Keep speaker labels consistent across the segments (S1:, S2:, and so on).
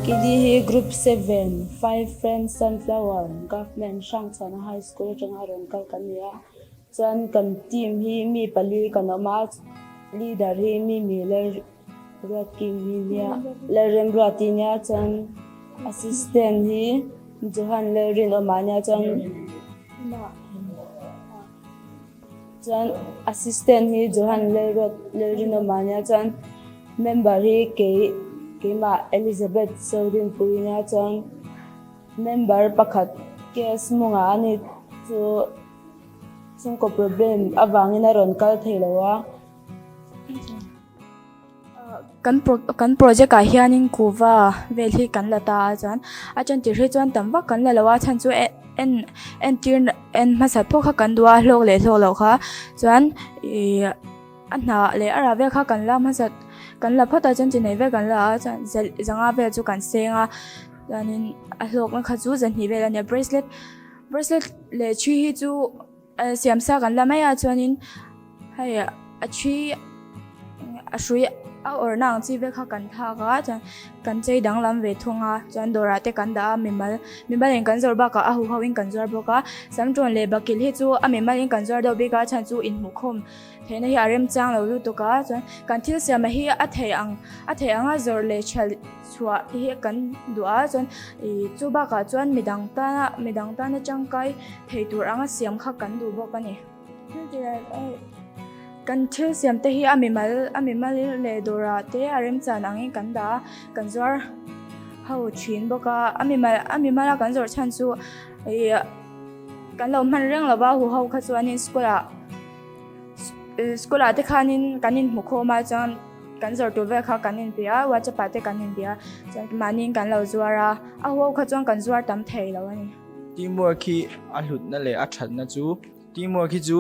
S1: Kidi hi Group 7, Five Friends Sunflower, Government Hrangchhuana High School atanga rawn kal kan ni a. Chuan kan team hi mi pali kan awm a, leader hi Mimi Lalruatkimi nia, Lalremruati nia, chuan assistant hi Johan Lalrinawma nia, chuan chuan assistant hi Johan Lalrinawma nia, chuan member hi kei keimah Elizabeth Zorinpuii nia, chuan member pakhat KS Munga a ni chu. Chhungkaw problem avangin a rawn kal thei lo a.
S2: Kan kan project ah hianin kuhva vel hi kan la ta a chuan a ṭan tirh hi chuan tam vak kan la lo a chhan chu en entir en hmasa pawh kha kan duh a hlawk leh hlawk loh kha chuan ihh a hnah leh a rah vel kha kan la hmasa kan la phawt a chuan chi nei vel kan la a chuan zanga vel chu kan seng a chuanin a hlawkna kha chu zahnih vel a nia bracelet. Bracelet leh thi hi chu siam sa kan la mai a chuanin hei a thi a hrui a awrhna ang chi vel kha kan thlak a chuan kan chei danglam ve thung a chuan dawrah te kan dah a mimal mimal in kan zawrh bakah a huho in kan zuar bawk a samtawn leh bakilh hi chu a mimal in kan zuar deuh bik a chhan chu inhmuhkhawm Theihna hi a remchang lo lutuk a, chuan kan thil siamah hi a theih ang a theih anga zawrh leh tha chhuah hi kan duh a, chuan ih chu bakah chuan midang tana midang tana tangkai thei tur anga siam kha kan duh bawk a ni. Kan thil siam te hi a mimal a mimal leh dawrah te a remchan angin kan dah a, kan zuar ho thin bawk a, a mimal a mimala kan zawrh chhan chu ih kan lo hman reng lova huho kha chuanin school ah. School ah te khanin kan inhmu khawm a chuan kan zawrh tur vel kha kan inpe a whatsapp ah te kan inbe a chuan mahniin kan lo zuar a a huau kha chuan kan zuar tam thei lo a ni.
S3: Teamwork hi a hlutna leh a thatna chu teamwork hi chu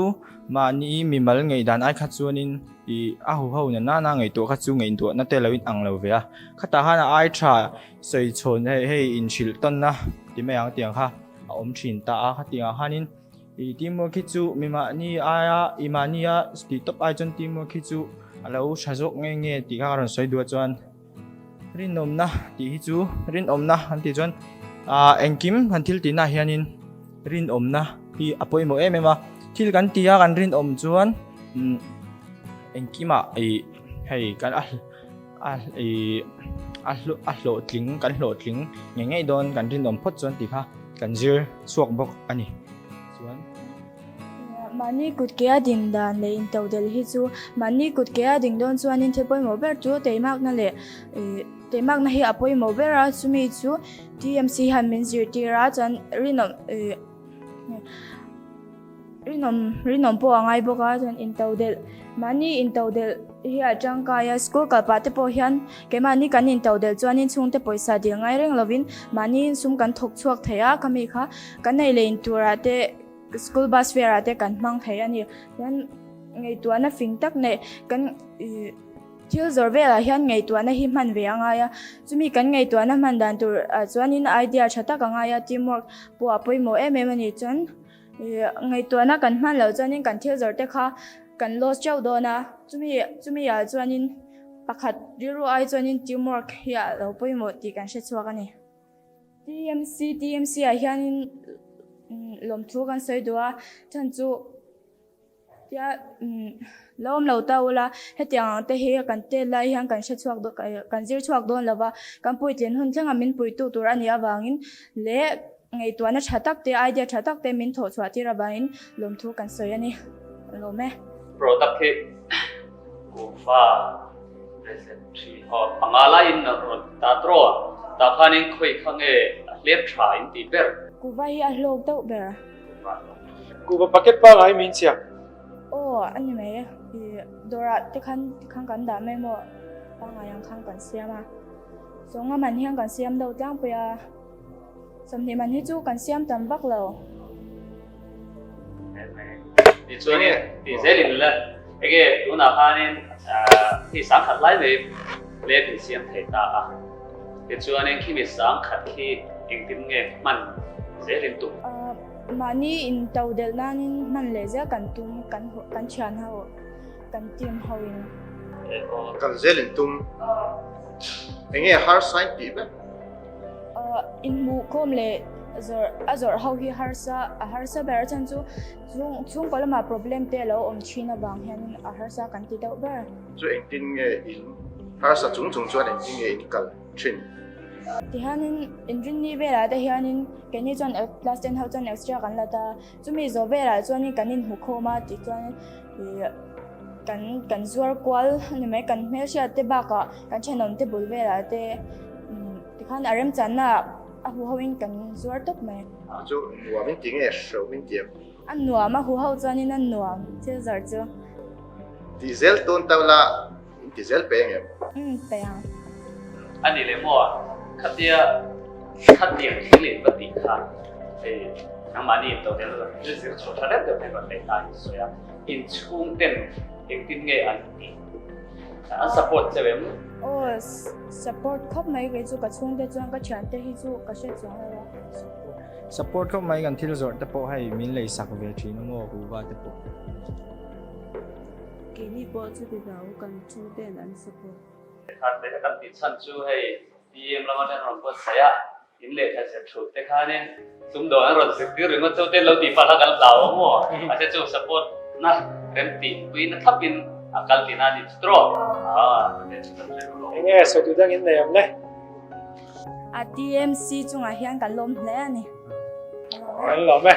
S3: mahni mimal ngaihdan ai kha chuanin ih a huho na nana ngaihtuah kha chu ngaihtuahna te lo inang lo ve a khatah khan a ai tha sawi chhawn hei hei inhrilh tawnna ti mai ang tiang kha a awm thin ta a khatiangah khanin I teamwork hi chu mi mahni aia i mahnia tih tawp ai chuan teamwork hi chu a lo tha zawk nge nge tih kha ka rawn sawi duh a chuan rinawmna tih hi chu rinawmna an tih chuan ah engkim kan thil tihna ah hianin rinawmna hi a pawimawh em em a thil kan ti a kan rinawm chuan engkimah ih hei kan a a ih a a hlawhtling kan hlawhtling ngei ngei dawn kan rinawm phawt chuan tih kha kan zir chhuak bawk a ni chuan.
S2: Mahni kut ke a ding dan leh intodelh hi chu mahni kut ke a ding dawn chuanin thil pawimawh ber chu teimakna leh ih teimakna hi a pawimawh ber a chumi chu TMC hian min zirtir a chuan rinawm ih Rinawm rinawm pawh a ngai bawk a chuan intodelh mahni intodelh hi a tangkai a school kal pah te pawh hian keimahni kan intodelh chuanin chhungte pawisa dil ngai reng lovin mahni sum kan thawk chhuak thei a khami kha kan ei leh in turah te school bus fare ah te kan hmang thei a ni chuan ngaihtuahna fing tak neih kan ih Thil zawr velah hian ngaihtuahna hi hman ve a ngai a, chumi kan ngaihtuahna hman dan tur ah chuanin idea tha tak a ngai a, teamwork pawh a pawimawh em em a ni. Chuan ngaihtuahna kan hman loh chuanin kan thil zawr te kha kan loss teuh dawn a, chumi chumi ah chuanin pakhat rilru ai chuanin teamwork hi a lo pawimawh tih kan hre chhuak a ni. TMC TMC ah hianin lawmthu kan sawi duh a, chhan chu. Tia lo awm lo ta ula, hetiang ang te hi kan tel lai hian kan hre chhuak kan zir chhuak dawn lo va, kan puitlin hun thlengah min puitu tur a nih avangin leh ngaihtuahna tha tak te, idea tha tak te min thawh chhuah tir avangin lawmthu kan sawi a ni. Lawm e.
S4: Product hi kuhva bracelet thi aw panga laiin rawn ta tawh a, tah khanin khawi kha nge a hlep tha in tih ber?
S2: Kuhva hi a hlawk deuh ber.
S5: Kuhva packet pangai min chhiak.
S2: Aw a ni mai i dawrah te khan tikhan kan dah mai maw pangai ang khan kan siam a chawnga man hian kan siam deuh tlangpui a 20 man hi chu kan siam tam vak lo.
S4: Tichuanin ti zelin la enge tunah khanin hei sangkhat lai mai lep in siam thei ta a. Tichuanin khimi sangkhat khi engtin nge hman zelin tum?
S2: Mahni intodelh nanin hman leh zel kan tum, kan kan thian ho, kan team ho in.
S5: Kal zelin tum. Enge harsa in tih ber?
S2: Inhmuhkhawm leh zawrh a zawrh ho hi harsa a harsa ber a chhan chu chhungkaw lamah problem te a lo awm thin avang hianin a harsa kan ti deuh ber.
S6: Chu engtin nge in harsa chung chung chuan engtin nge in kal thin?
S2: Tihianin inrinni velah te hianin keini chuan class ten ho chuan extra kan la ta. Chumi zawh velah chuanin kan inhmukhawm a tichuan ih kan kan zuar kual a ni mai kan hmelhriat te bakah kan thenawm te bul velah te tikhan a remchanna a huho in kan zuar tawp mai.
S6: Chu nuam in ti nge hreuh min ti em?
S2: A nuam a huho chuanin a nuam thil zawrh chu.
S6: Tih zel tawn ta ula In ti zel pe ang em?
S2: Umm pe ang.
S4: A ni leh maw? Khatia khatiang thil in va tih kha hei nangmahni in totel thil zir chhuah tha deuh deuh hian rawn lei ta in sawi a, in chhung ten engtin nge an tih? An support cheu em?
S2: Aw support khawp mai kei chu ka chhungte chuan ka thiante hi chu ka hre chuang lo a.
S3: Support khawp mai kan thil zawrh te pawh hei min lei sak ve thin a maw kuhva te pawh.
S1: Keini pawh chuti hlau kan chhungte'n an support.
S4: Khan te kha kan tih chhan chu hei PM lama ten rawn buatsaih a, in lehkha zir thut te khanin sumdawn an rawn zirtir ringawt chu ten lo tih palh a kan hlau ang maw? Mahse chu support na rem tih pui na thlapin a kal tihna a ni chu tawh. Aa chuteh chu kan hre lo.
S5: Enge sawi duh dangin nei awm le?
S2: A TMC chungah hian kan lawm hle a ni.
S5: Kan lawm e.